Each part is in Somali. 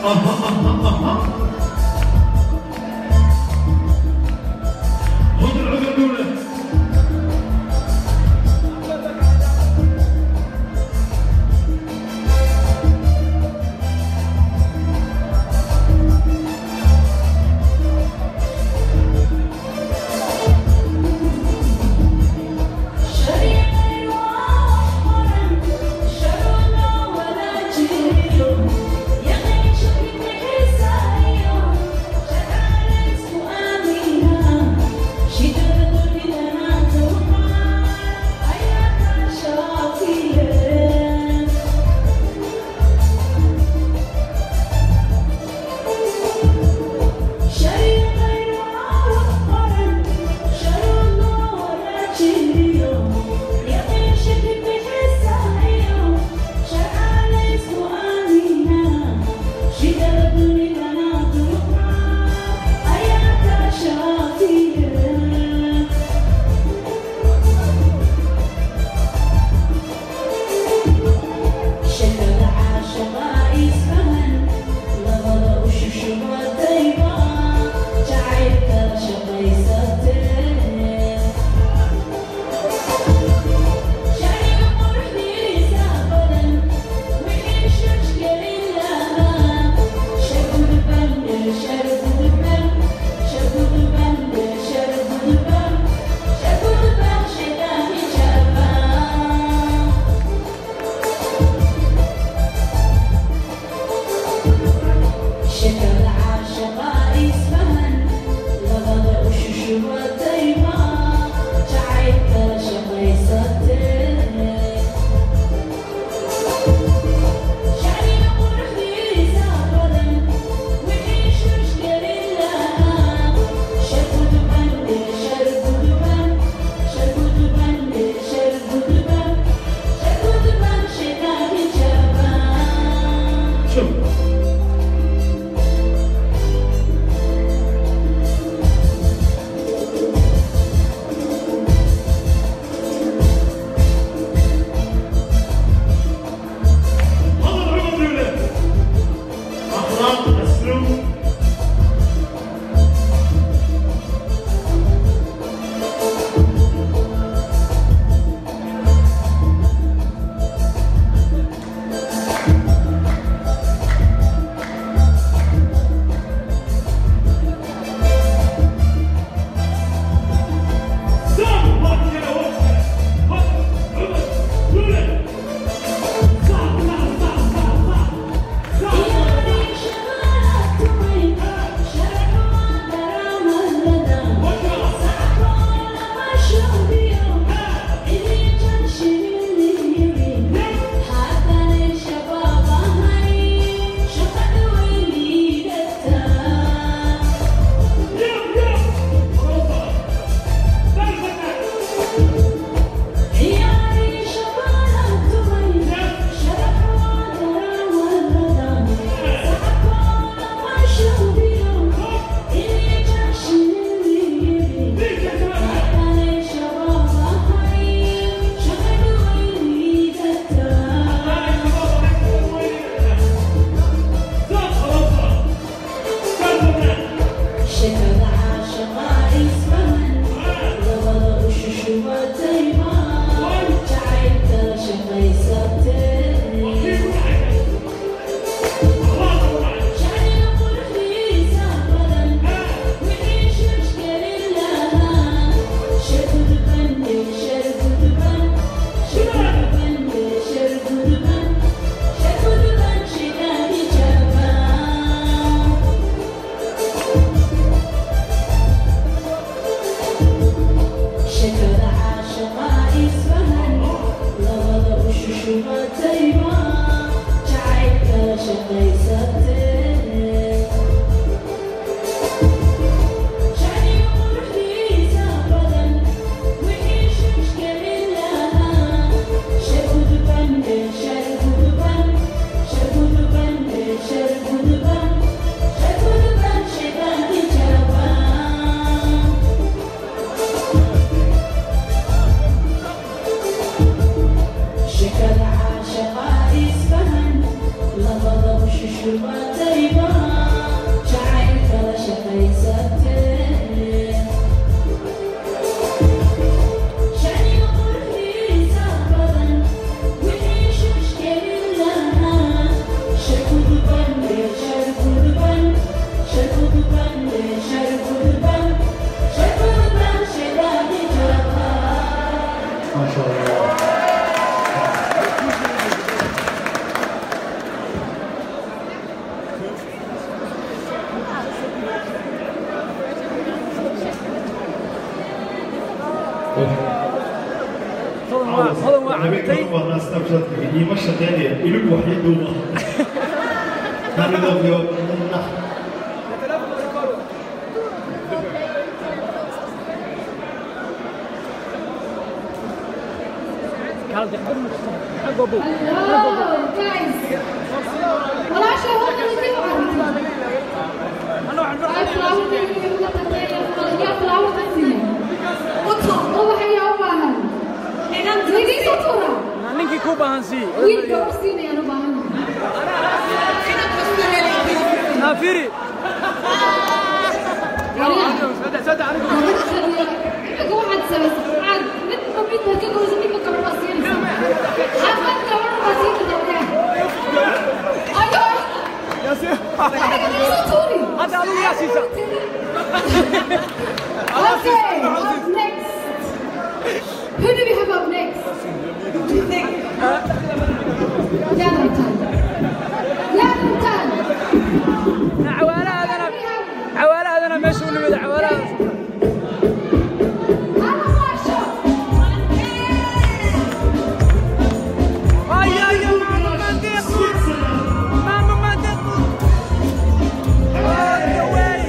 Shubha. Cajaladka iima shaqeynaya ilig waxyo duuba. Hanidoofiyo. Hello, guys. Walaashay horta intee u carartay? Ay, flower yaa flower ka siiya? Ubax ayaa u baahan. Wiilkii soo tuura. Ninkii ku baahan sii. Wiil gabar siinayaan u baahan. Naafiri. Imika waxaad samaysay caad midba mid baad ka goysa, midba gabar baa siinaysa. Xafad gabar baa siin kartaa. Ayo. Soo tuuri. Hadda adigu yaa siisa. Okay, up next. Who do we have up next? Yaad rabtaan? Yaad rabtaan? Cawaalahaadana, cawaalahaadana meesha u nimid cawaalahaada. Ana maasho. Ay ay, maama mandiq, maama mandiq. Oh, no way.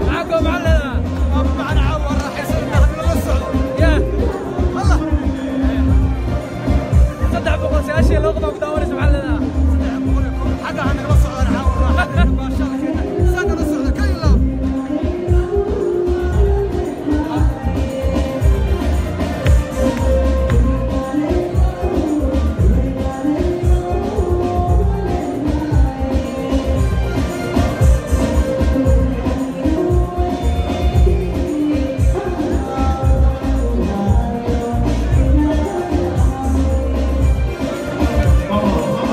Maxaa maxaa leedahay? Ya. 390 loo qabaa ku daawanaysa, maxaa leedahay? Mama,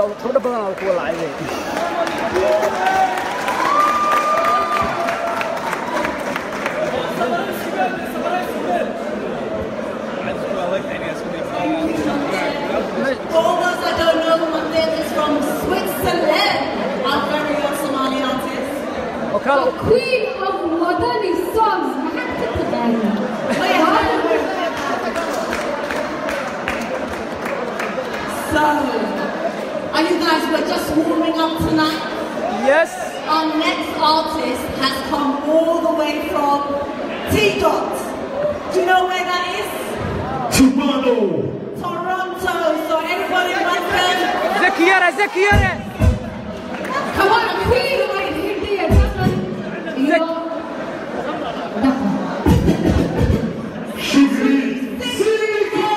Gabdho badan aa ku walaacay. For all those that don't know, Maandeeq is from Switzerland, our very own Somali artist. Oo kaala. Queen of Wadani songs, maxaad ka taqaanaa? So, are you guys, we're just warming up tonight. Yes. Our next artist has come all the way from T-Dot. Do you know where that is? Toronto. Toronto. So everybody welcome. Zakiyara, Zakiyara. Come on, queen of hidda iyo dhaqan iyo dhaqan. Shukri. Sindigo.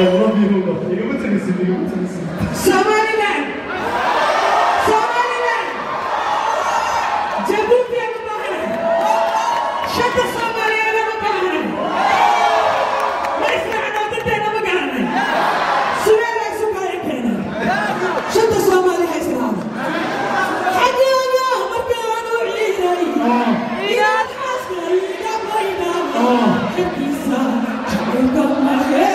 I love you, Hugo. Igama tegaysid, igama tegaysid. Somaliland! Somaliland! Jabuuti ama baahanahay? Shanta Soomaaliyeed ama baahanahay? Ma israacnoo daddeena ma garanay? Sidee la isu kala keenay? Shanta Soomaali ha israacdo. Xaggaaga markaan u ciiday, inaad xaaskayga maydhaamo, xaggiisa jacaylka maye,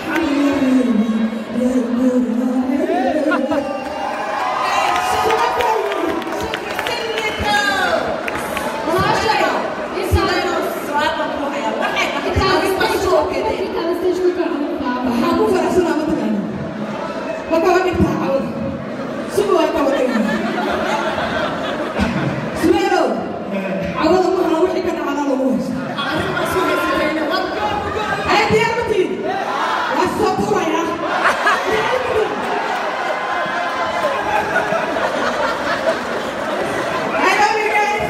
xamireeni layguraaye. Waxaan ku faraxsanaa ma taqaanaa, marka waa dhigtaa cawada suba waa ka wareegaya Subeerow, cawada waxaa wixii ka dhacana lagu haysto. Ay, diyaar ma tihin? Waa soo tuurayaa. I love you guys.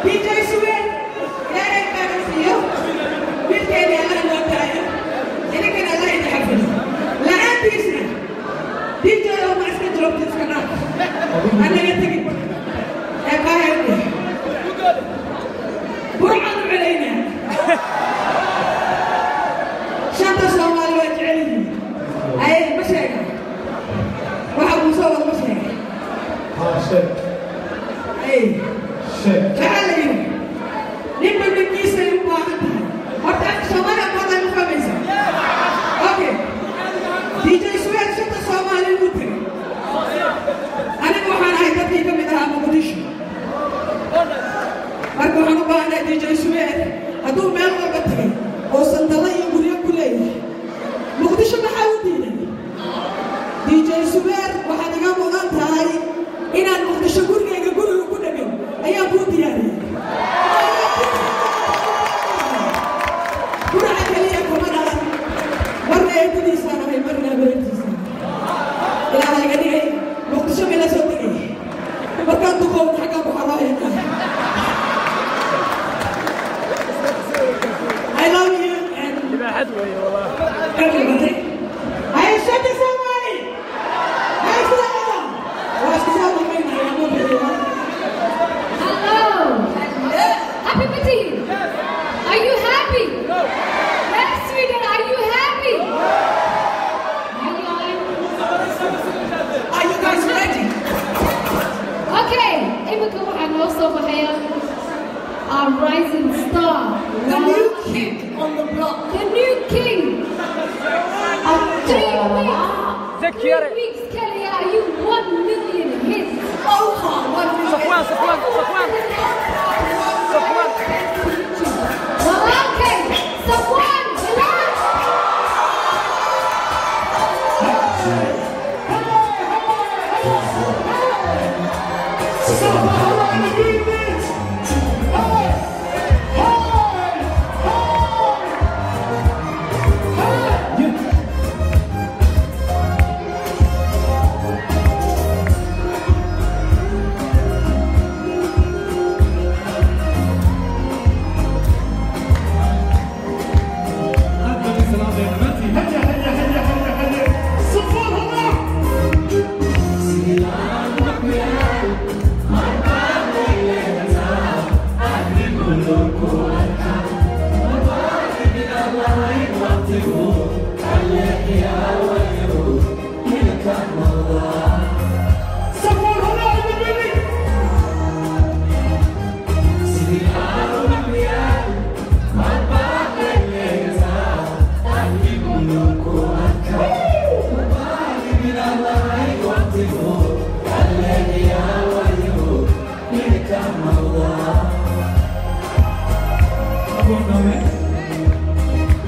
DJ Subeer, Ilaahay baaga siiyo. Wiilkeedii Allah noo daayo. Idinkana Allah idin xafido. La'aantiisna DJ oo ma iska joogto, iska dhaaf. Anaga tegin. Ee qaahir. Burcaan u celaynaa. Shanta Soomaali waa jecel yihiin. Ay, ma sheega. Waxa kuu soo wada ma sheega. Ha, sheeg. Ay. Sheeg. Waxaa la yidhi ninba ninkiisay u baahan tahay. Horta afka Soomaaliya maada ma fahmaysa? Okay, DJ Subeer shanta Soomaali wuu tegay. Anigu waxaan ahay dadkii ka mid ahaa Muqdisho. Marka waxaan u baahanahay DJ Subeer hadduu meel walba tegay oo sandalo iyo guryo ku leeyahay, Muqdisho maxaa u diiday? DJ Subeer, waxaad iga mudan tahay inaan Muqdisho gurigayga, guriga ku dhegan ayaan kuu diyaariyey. Guraca keliya kuma dhalan, marna eedadiisaan ahay, marna habeentiisaan Ilaaha iga dhigay. Muqdisho mila soo tegay markaan duqown xaggaan ku xarooyana. I love you and everybody. Ay, shanta Soomaali! Ay, sidaa! Waa isku soo noqoynaya, ma bixiyo. Hello. Happy birthday. Are you happy? Yes, Sweden, are you happy? Are you guys ready? Okay, imika waxaa noo soo baxaya our rising star. The new kid on the block. The new king. 3 weeks. 3 weeks, Kelly, are you 1 million hits? Over 1 million. Safwan, Safwan, Safwan. Safwan. Walaalkay, Safwan, Bilal. Yeah. Aad baan idin salaamaya dhammaantiin. Haya, haya, haya, haya, haya. Safwan Halac! Safwan Halac in the building! Safwan Halac.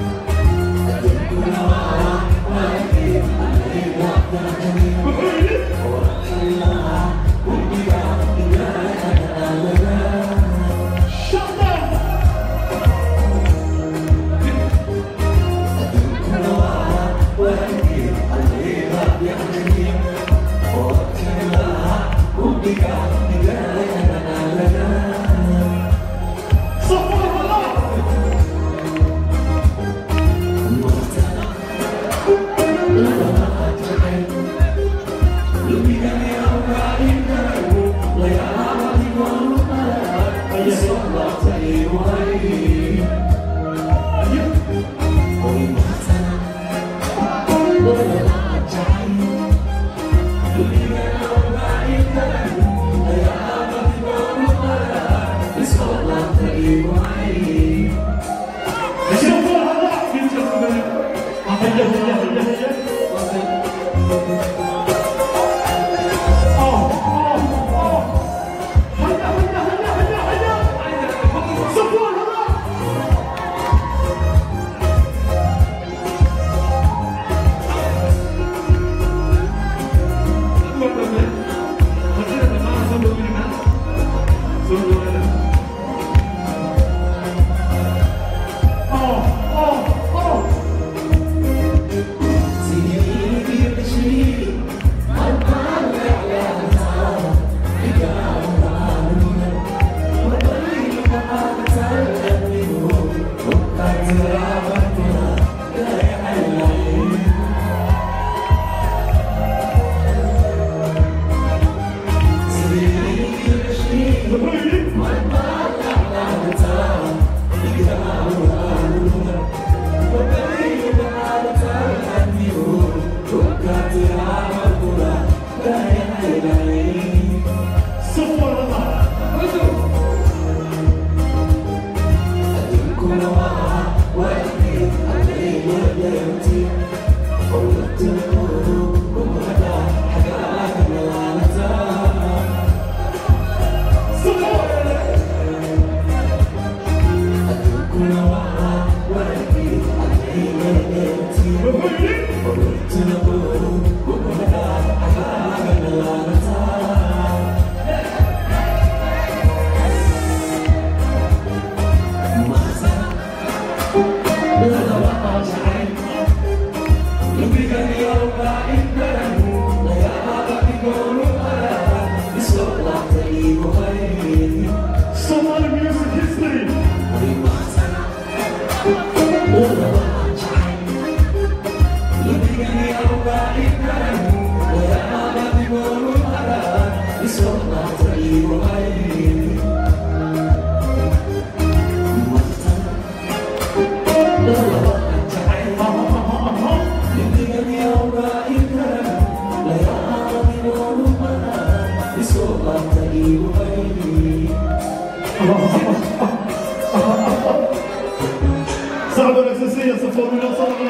Somali music history. صعبة الأساسية صفر من صعبة.